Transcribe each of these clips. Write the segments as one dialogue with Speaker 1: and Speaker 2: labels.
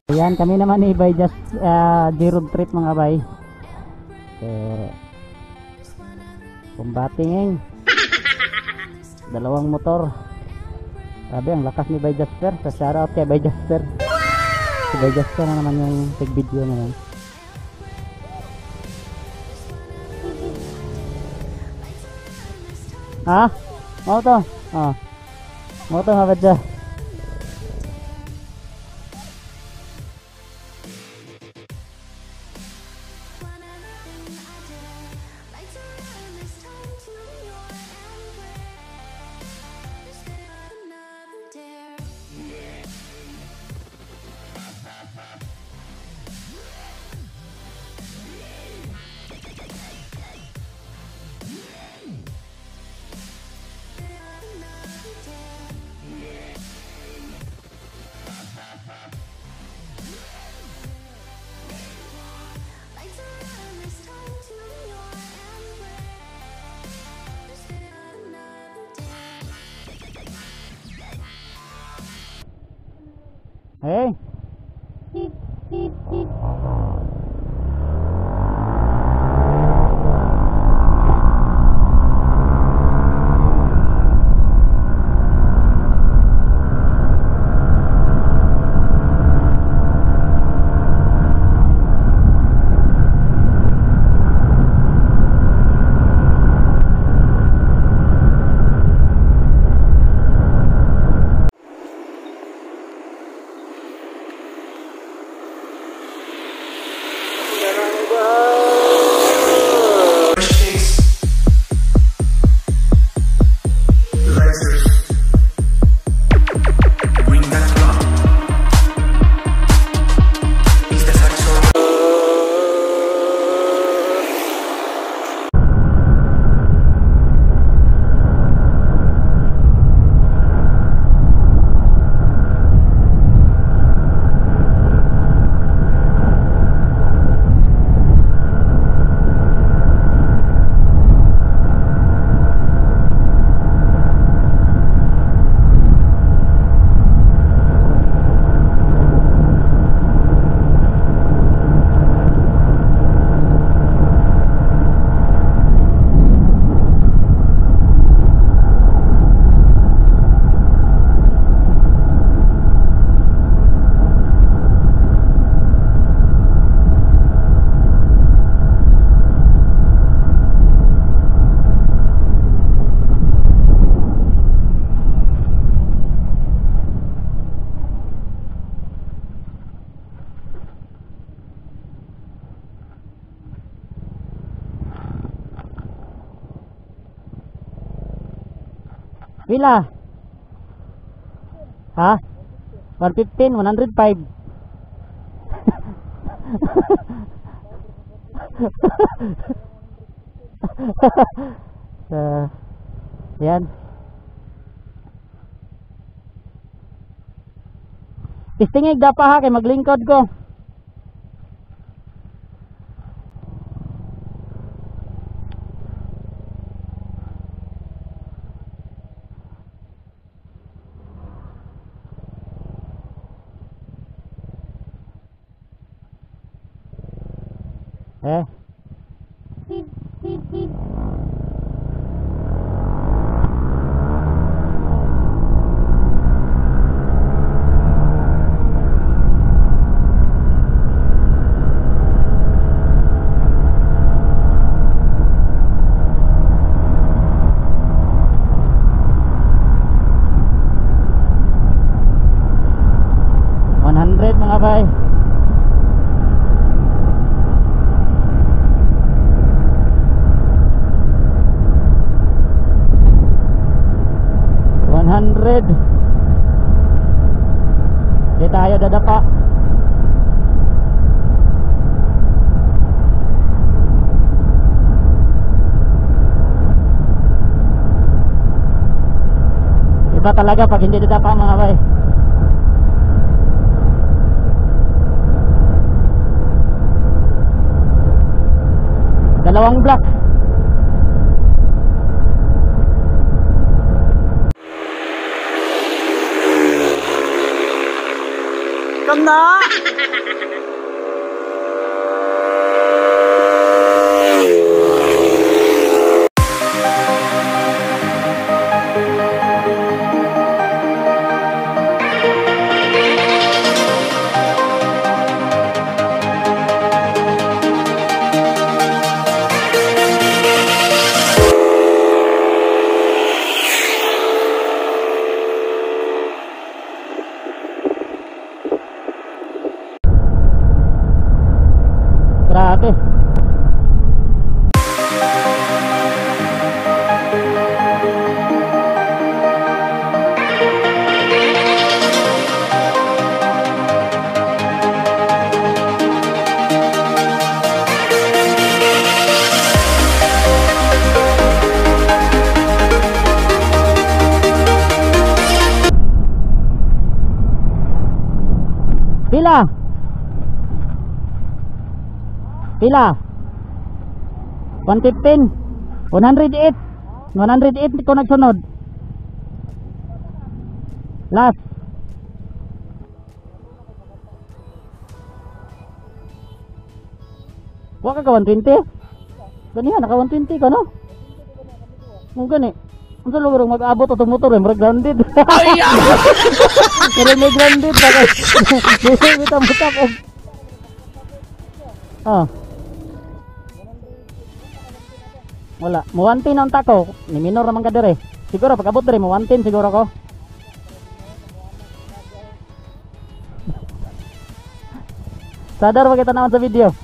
Speaker 1: Ayan, kami naman ni Bay just di road trip mga bay. So, kumbating dalawang motor. Grabe, ang lakas ni Bay Jasper. So, shoutout kay Bay Jasper. Si Bay Jasper na naman yung tag video ngayon. Ha? Mau to? Ah. Mau to nga ba dyan? Hey. Pila? Ha? 115, 105. So, yan. Tistingig da pa ha, kay maglingkod ko. Eh. Mga bay. Di tayo dadapa. Iba talaga pag hindi dadapa mga bay. Dalawang block.
Speaker 2: Come na.
Speaker 1: Pila? Pila? 115. 108. 108 ko nagsunod. Last. Wa ka 120? Ganiha naka 120 ka no? Mo gani. Unsa lugar mag-abot atong motor eh, murag grounded. Murag may grounded ba kay. Dili bitaw mutap og. Ah. Wala, mo 110 ang tako, ni minor naman ka dire. Siguro pag abot dire mo 110 siguro ko. Sadar ba kita naman sa video?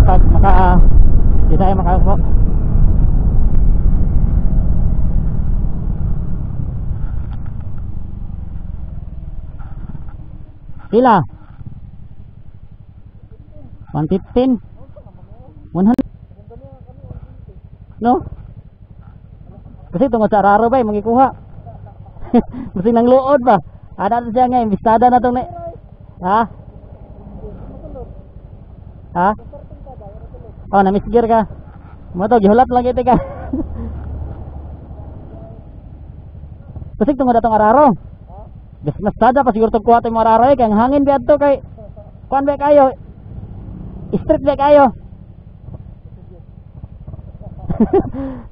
Speaker 1: Pag maka di tayo makaupo. Pila? 115. 100. No? Kasi tungod sa Araro ba, mangikuha. Kasi nang luod ba? Ada na siya nga, imbistada na itong ha? Ha? Oh, na-misgear ka. Mo to, gihulat lang iti ka. Kasi tungod atong Araro. Mas tada pa siguro tong kuha tong Araro eh, kay ang hangin biadto kay kuan ba kayo? Street ba kayo?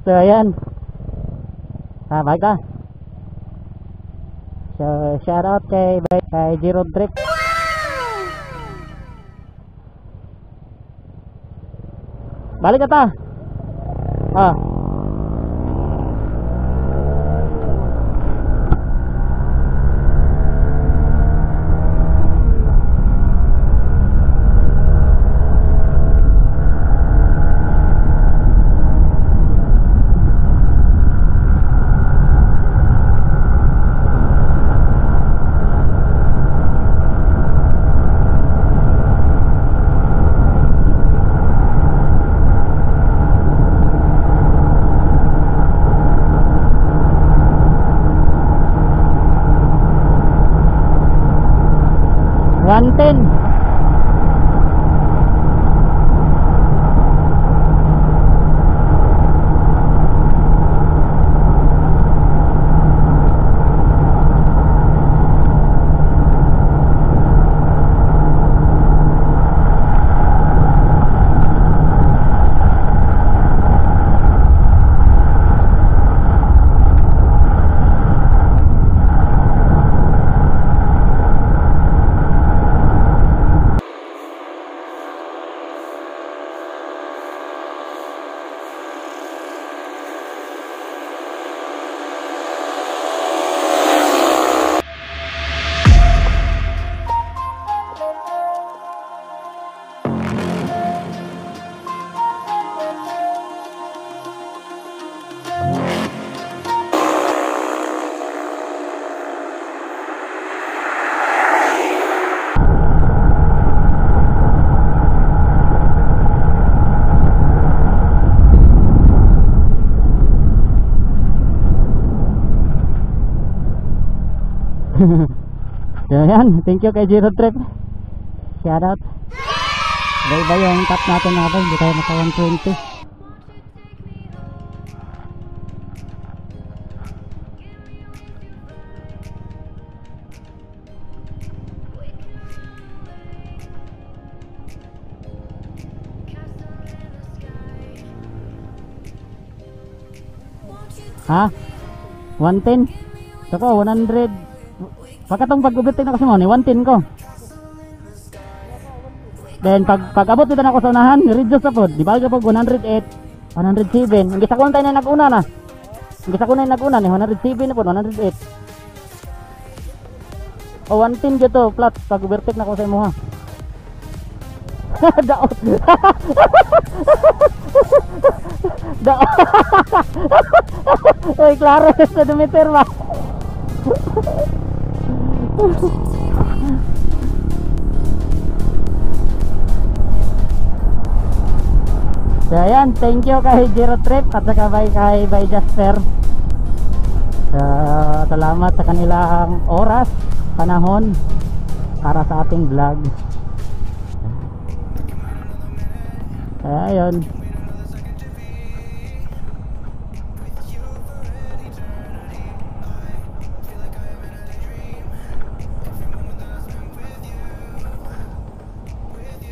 Speaker 1: So ayan. Ha, bye ka. So shout out kay G-Road Trip. Balik ka ta. Ah. 110. So yan, thank you kay Zero Trip. Shout out. Iba-iba yung top natin mga bay, hindi tayo maka 120. Ha? 110? Ito ko, 100. Pagkatong pag-ubitin ako sa mo, 110 ko. Then pag abot dito na ako sa unahan, reduce na po. Di ba pag 108, 107. Ang gisa ko na tayo na nag-una na. Ang gisa ko na nag-una ni 107 na po, 108. O 110 dito, flat. Pag overtake na ako sa imuha. Daot. Daot. Oy, klaro sa speedometer ba? So ayan, thank you kay Zero Trip at saka kay by Jasper. So, salamat sa kanilang oras, panahon para sa ating vlog. Ayun.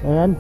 Speaker 1: Ayan.